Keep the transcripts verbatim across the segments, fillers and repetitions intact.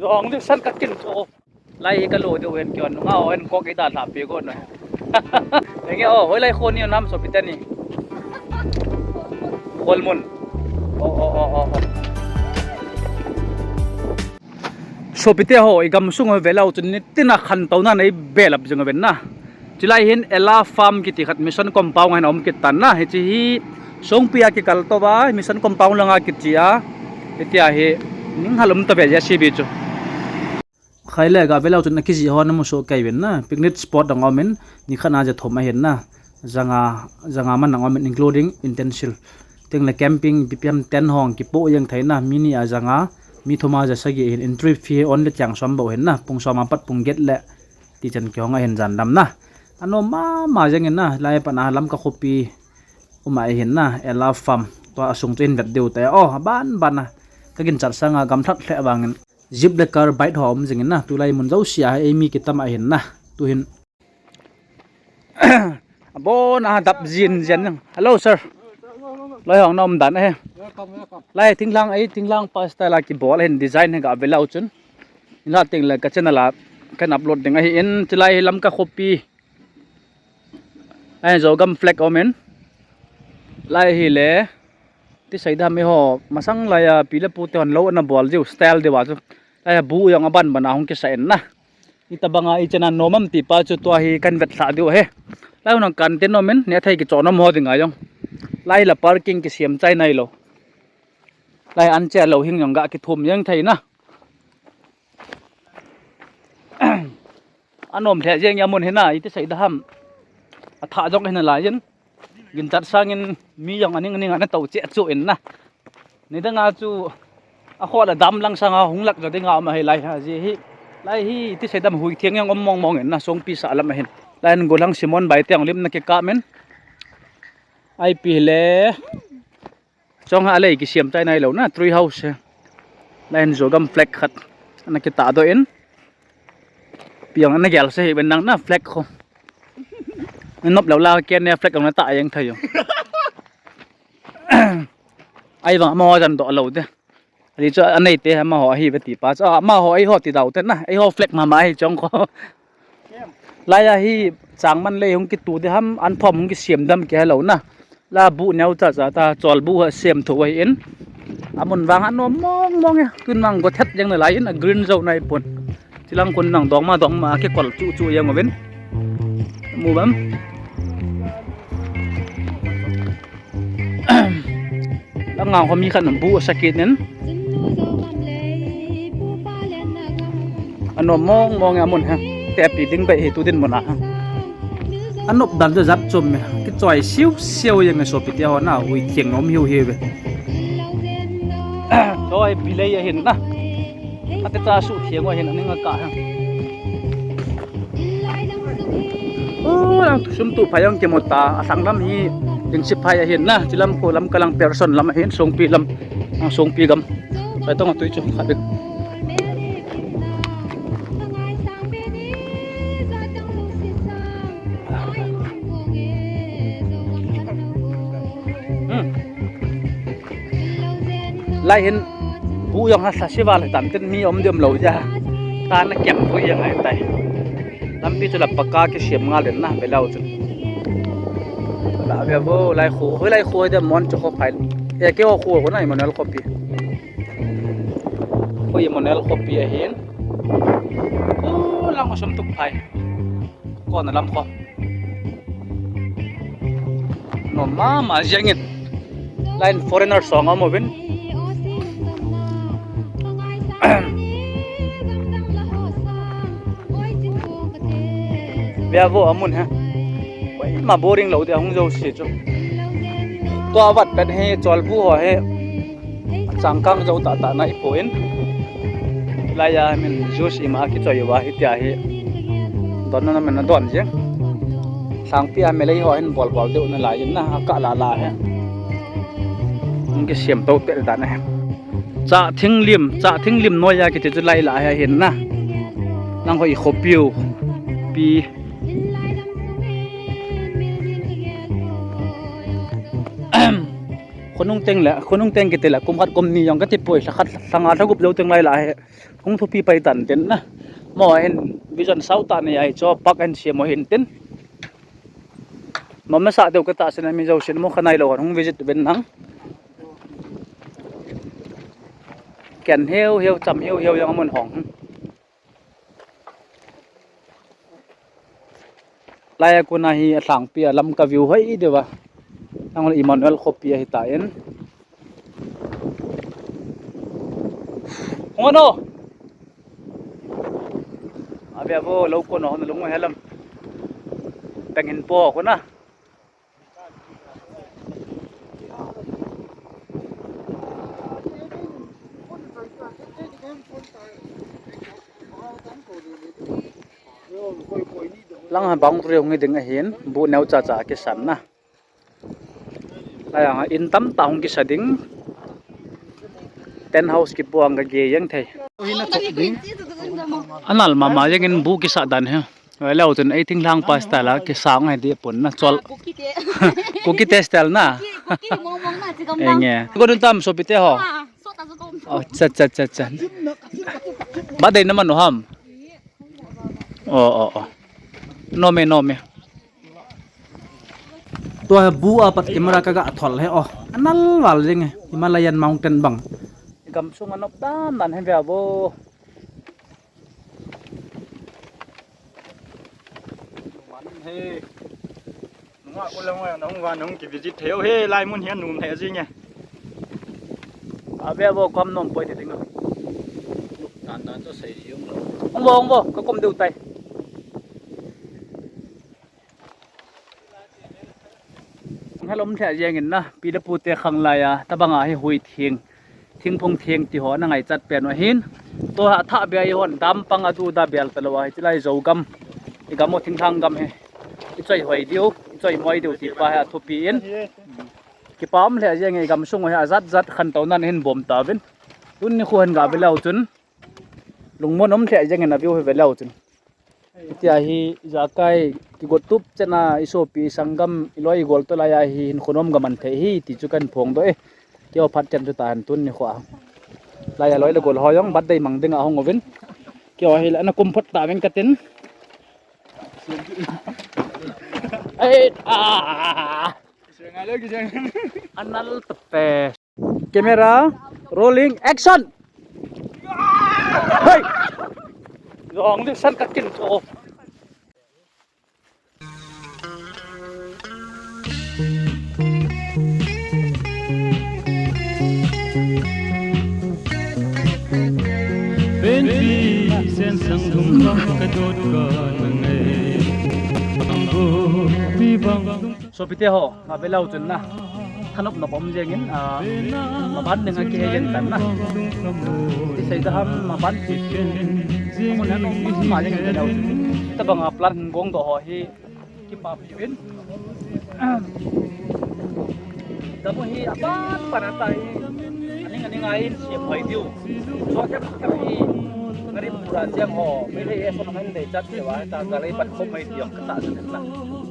Tong di san ka kin cho. Lai hi ka lo di wen kyo nunga o en ko ki da la pe ko no. Enge o, hoilai kho ni nam sopite ni. Kholmun. O, o, o, o, o. Sopite ho, i gamsung ho velou chun nitina khantouna nei belap jing ven na. Chulai hin Ella Farm kiti khat Mission Compound hin um kit tan na. Hiche hi Songpi a kikal to va, Mission Compound langa kichi a. Hitia hi ning halum to ve J C B chu. Khai le ga velou chun akiji ho na mu so kai ven na. Picnic spot dang um in, ni khat na ja thom ahin na. Janga, janga man dang um in, including utensil. Teng le camping, ipi pi ham tent hong kipo jeng thei na. Mi ni a janga, mi thum a ja sagi hin, entry fee only chang som bou hin na. Pung som a pat pung get le. Ti chan kihong ahin jan lam na. Anom mama jeng in na, lai pat na Lamka khopi um ahin na, Ella Farm. Tua asung chu hin vet diu te. O, aban ban na. Ka ginchat sanga gamlhat lheh vangin. Jeep le car bike ho um jing in na. Tulai mun jouse a, ei mi kitam ahin na. Tu hin. Abon a dap jin jin. Hello, sir. Lai hong na um dan ahi. Lai thinglhang ei, thinglhang pa style a kibol ahin design hi ga velou chun. Inla teng le ka channel a kan upload ding ahi in, chulai hi Lamka khopi. Lai Zogam flag um in. Lai hi le. Ti sei dam i ho, masang lai a, pi le pu te hon lo ana bol diu, style diu a chu. Lai a bu jong aban ban a hung kisa in na. Itabang a i chena nom am ti pa chu tua hi kan vet lha diu he. Lai hun kan te nom in, ne thei kichon nom ho ding a jong. Lai la parking kisiam chai nai lo. Lai an che lo hing jong ga kithum jeng thei na. Anom lheh jeng a mun hi na, iti sei da ham. Atha jong hi na lai jin. Ginchat sangin mi jong aning ning ana to che chu in na. Nidang a chu a khol a dam lang sanga hung lak jo ding a um ahi lai ha ji hi. Lai hi iti sei dam hui thiang jong um mong mong in na Songpi sah lam ahin. Lai an golang Simon bai te jong lim na kikap in. Ai pi le. Chong ha lei kisiam chai nai lo na, tree house he. Lai hin Zogam flag khat. Ana kitah doh in. Piang ana gel se hi ben nang na flag kho. Nop lo la ken ne flag na tah jeng thei u. Ai vang amaho jan doh lo de. Ri chu anei te amaho ahi ve ti pa chu. Amaho eiho ti dau te na. Eiho flag mama hi chong kho. Lai a hi changman lei hung kitu di ham, an phom hung kisiam dam kei lo na. La bu neo cha cha ta, chol bu ha siam tho ahi in. Amun vang anom mong mong e, tun vang go thet jeng na lai in, a green zone nai pon. Chilang kun nang dong ma dong ma kikol chu chu jeng uvin. Mu bam. Langa ho mi khat in bu asakit in. Anom mong mong e amun ha. Te pi ding bai hi tu din mun a ha. Anop dan jo jat chom me. Kichoi siu siu jeng e sopi te ho na ui thiang nom hiu hiu ve. Choi bilei ahin na. Ate cha su thiang ahin aning a ka ha. O, lang tu sum tu phai ang kimo ta, a sang lam hi, ding si phai ahin na, chilam ko lam ka lang person lam ahin, Songpi lam, ang Songpi gam. Sai tong a tui chu, khat bik. Hmm. Lai hin bu jong ha sa si val tan tin mi om diam lo ja. Ta na kiam bu jong ai tai. Lampi chu la paka kisiam ngal in na ve lau chu. La ve bo lai khu, hoi lai khu de mon chu kho phai. E ke ho khu ko na Emmanuel khopi. Khu Emmanuel khopi ahin. Khu lang ko som tuk phai. Ko na lam kho. Nom mama jeng in. Lai hin foreigner song a um uvin. Ve vo amun ha. Koima boring lo dia hung jo si chu. Tua vat pet hi chol bu ho hi. Changkang jo ta ta nai pon. Lai a min juice ima kichoi uva hitia hi. Don na min don je. Sangpi a melei ho hin bol bol deu na lai in na ka la la he. Hung kisiam to pe dan he. Cha thinglim, cha thinglim noi a kiti chu lai la he hin na. Nang ho i khopiu. Pi. Khonung teng le, khonung teng kiti le, kum khat kum ni jong kati poi, lha khat, lha nga lha gup jou teng lai la hi. Hung thupi pai tan tin na. Mo hin vision sau ta ni ai cho pak an siam mo hin tin. Mo me sa deu ka ta sin mi jo sin mo khanai lo hung visit ven nang. Ken heu heu cham heu heu jong amun hong. Lai a kona hi a lhangpi a Lamka view hoi deuva. Nang le Emmanuel khopi ahi ta in. Hung ano. Ave avo lo kono hon lung helam. Peng hin po kona. Lang ha boundary hung ding ahin, bu neo cha cha kisan na. Lai ang in tam ta hung kisa ding. Tent house kipuang ka ge yang thei. Anal mama yang in bu kisa dan he. Leo chun ei thinglhang pa style a kisang hai di pon na chol. Kuki te. Kuki te style na. Kuki mong mong na chigam. Enge. Ko dun tam sopite ho. Ah, so ta so kom. Oh, cha cha cha cha. Ba dei na man ham. Oh, oh, oh. No me, no me. Tua bu a pat camera ka ga thol he, oh. Anal val jeng he. Himalayan mountain bang. Gam sung anop dan dan he via bo. He. Nunga ko le nunga nung van nung ki visit thei u he, lai mun hian num thei jing e. A ve vo kam nom poi ti ding a. Tan tan cho sei yung lo. Hung vo, hung vo, ka kom deu tai. Helom thei jeng in na, pi le pu te khang lai a, tabang a hi hui thing. Thingphung thing ti ho na ngaichat pen u ahin. Tua ha tha bia i hon dam pang a tu da bel ta lo a, hitilai Zogam. I gam u thinglhang gam hi. I choi hoi diu, i choi moi diu ti pa hi a thupi in. Kipa um lheh jeng e, i gam sung u hi a zat zat khantou nan hin bom ta uvin. Tun ni khu hin ga ve leu chun. Lungmon um lheh jeng in a view hi ve leu chun. Hitia hi ijakai kigot tup chan a i sopi i sanggam i loi i gol toh lai a hi hin khonom ga man thei hi ti chu kan phongdoh e. Keiho phat chan chu ta han tun ni khu a. Lai a loi le gol ho jong birthday mang ding a hung uvin. Keiho hi la na kum phot ta veng ka tin. Ai a. Anal tape. Camera, rolling, action! Hey! Long distance ka kin cho. Penpi sen sang dum ka dot ka nangai. Ang bu pi bang. Sopite ho, a ve leu chun na. Thanop nop um jeng in, a, maban ding a kihe jeng tan na. Ti sei da ham maban ti. Mun na nop ma jeng in ve leu chun. Tabang a plan gong doh ho hi kipa pi uvin. Gam u hi apan pan a ta hi. Aning aning a in siam hoi diu. Chua kep kep hi. Ngarip pura chiang ho. Meitei e son han dei chat te wa ta ka lei pat khom mai diang ka ta sa na.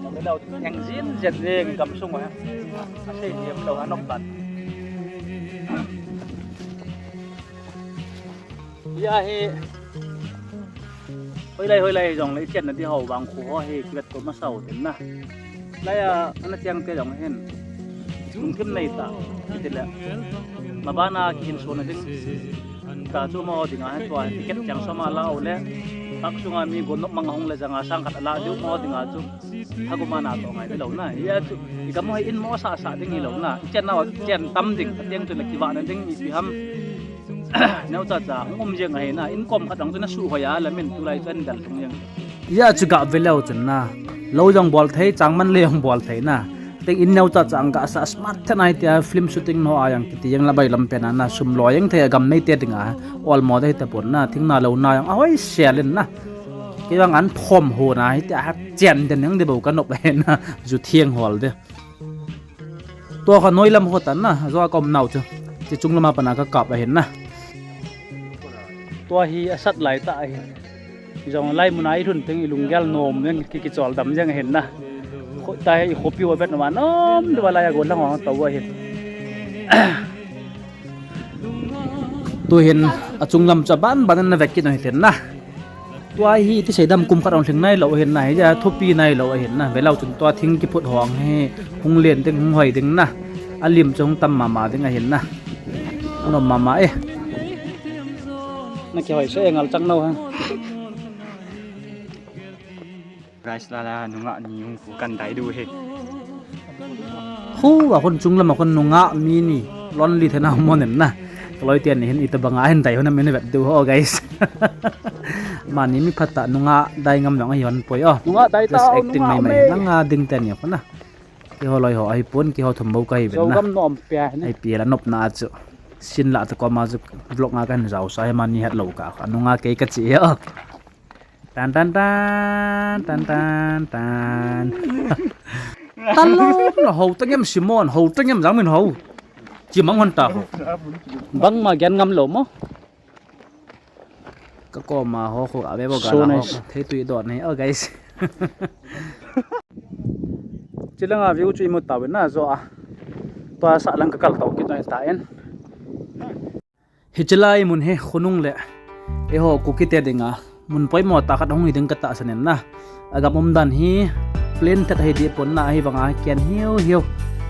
Ka lei leu eng jin jen jeng gam sung u ha. A sei diam leu ha nok tan. Hia hi. Hoilai hoilai jong le i chenna di ho vang khu ho hi kivet ko masa u tin na. Lai a ana cheng te jong hin. Lungthim nei ta. Ti le. Maban a kihin sona ding. Ta chu mo dinga he tua ticket chang soma la u le. Pak sunga mi gon nok mang hung le janga sang khat la diu mo dinga chu. Haguma na to ngai lo na. Hia chu. I gam u hi in mo sa sa ding hi lo na. I chenna u chen tam ding. Ateng chu le kivahna ding ipi ham. Neo cha cha hung um jeng ahi na, in kom khat ang chu na suhoi a, lamin tulai chu an dal thung jeng. Hia chu ga ve leu chun na, lo jong bol thei, changman le jong bol thei na. Teng in neo cha cha ang ga sa smart thei nai tia film shooting no a jong kiti jeng la bai lam pen a na sum lo jeng thei a gam nei te ding a, ol mo de ta pon na, thing na lo na jong a hoi sel in na. Kei jong an phom ho na hi tia ha chen den jeng de bo ka nop he na, ju thiang hol de. Tua kha noi lam ho tan na, jo a ka um nau chu. Chi chung lama pana ka kap ahin na. Tua hi asat lai ta ahi. Jong lai mun a i lhun teng i lunggel nom jeng ki kichol dam jeng ahin na. Kho ta hi i khopi u vet na ma nom de wa lai a go lang ho ta wa ahin. Tuhin achung lam chu aban ban in na vek kit u hitin na. Tua hi ti seidam kum khat ong lhing nailou ahin na, hija thupi nailou ahin na. Velou chun tua thing kiphut hong hi hung len ding, hung hoi ding na. Alim chu hung tam mama ding ahin na. Anom mama e. Na kihoi se ngal chang nau ha. Guys, la la, nungah ni hung pu kan dai du he. Khu, a khun chung lam a khun nungah mi ni lonely thena mo nem na. Kaloi tian ni hin itobang a hin dai hon a min vet du ho, guys. Mani mi phat a nungah dai ngam jong ahi hon poi o. Nungah dai ta. Just acting mai mai. Nanga ding ten ni khun na. Kiho loi ho ahi pon, kiho thum bou kahi ven na. Ai pi la nop na chu. Sin la ta ko ma chu vlog nga kan jao sa he mani het lo ka. Nungah kei kachi o. Tan tan tan tan tan tan. Tan lo, na ho tangem Simon, ho tangem jang min ho. Chi mang hon ta ho. Bang ma gen ngam lo mo. Ka ko ma ho ko ave bo ga la ho. Thei tui dot nei o guys. Chilanga view chu imu ta win na jo a. Tua sa lang ka kal tau kit noi ta en. Hiche lai mun hi khonung le eiho Kuki te dinga mun poimo tah khat hung hi ding ka tahsan in na. Agam umdan hi plain thet ahi deh pon na, ahivanga ken hiu hiu.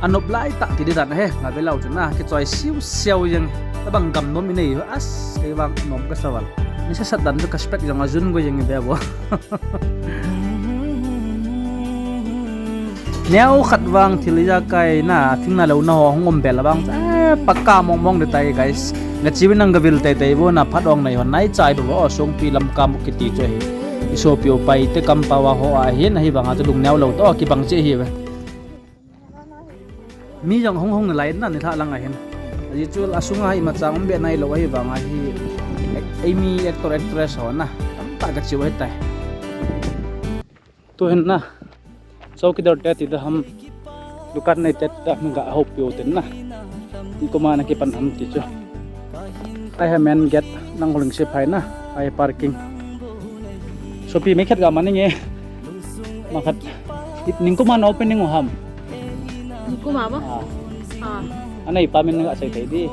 Anop lai tah ti ding dan ahi, nga velou chu na, kichoi siu siu jeng. Tabang gam nom inei ho as, kei vang nom ka sa val. Ni sa sat dan chu ka spec jong ajun go jeng ve bo. Neo khat vang thil ijakai na, thing na lo na ho hung um bel vang. Eh, pakka mong mong de tai, guys. Nga chiwin nang gavil tai tai bo na phat ong nai hon nai chai bo, o, songpi lam kam kiti chu hi. Isopi upai te kam pawa ho ahin, ahivanga chu lung neo lo to, kibang che hi ve. Mi jong hung hung na lai na ni lha lang ahin. Aji chu asunga hi machang um be nai lo ahivanga hi. Ek-, ei mi actor actress ho na. Tam ta ka chiu he tai. Tu hin na, chowkidar te ti da ham, dukan nei te ta ham ga ho piu tin na. Ni kuma na kipan ham ti chu. Ai ha main gate nang holing se phai na, ai parking. Sopi me khat ga maning e. Ma khat. Ning kuma na opening u ham. Ning kuma ba? Ah. Ah. Anei pa min ga sei thei di.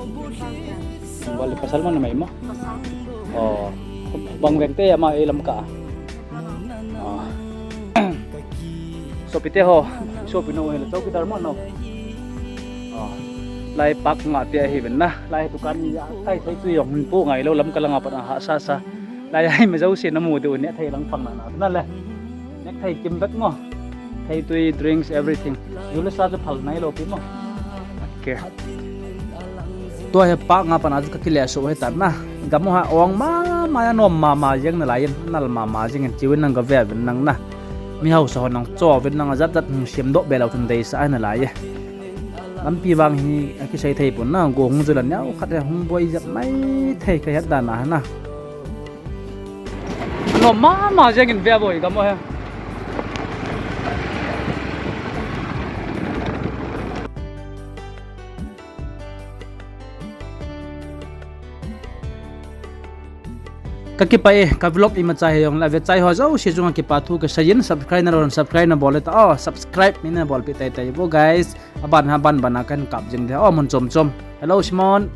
Bol pasal man mai mo. Pasal. Oh. Bang veng te ama e lam ka. Ah. Sopi te ho, sopi no hela chowkidar mo no. Ah. Lai park nga te ahi ven na. Lai dukan ni a tai thei tu jong hin pu ngai lo lam ka langa pat a ha sa sa. Lai ai ma jo se na mu de u ne thei lang pang na na le. Ne thei kim bek mo. Thei tui drinks everything. Jule sa chu phal nai lo pi mo. Okay. Tua hi park nga pana chu ka kile so he tan na. Gam u ha ong mama, anom mama jeng na lai in, nal mama jeng in chiwin nang gave vin nang na. Mi hausa ho nang cho vin nang jat jat hung sem doh be lo chun dei sa na lai e. Lampi vang hi akisei thei pon na, go hung jula neo khat he hung boi jep mai thei ka het dan a na. Nom mama jeng in ve boi gam u he. Ka kipah e, ka vlog imacha he jong le ave chai ho jouse chunga kipa thu ka seiyin, subscribe na lou, subscribe na bol le ta, oh, subscribe nei na bolpi tai tai vo guys. Aban ha ban ban a kan kap jing de, oh, mun chom chom. Hello, Simon.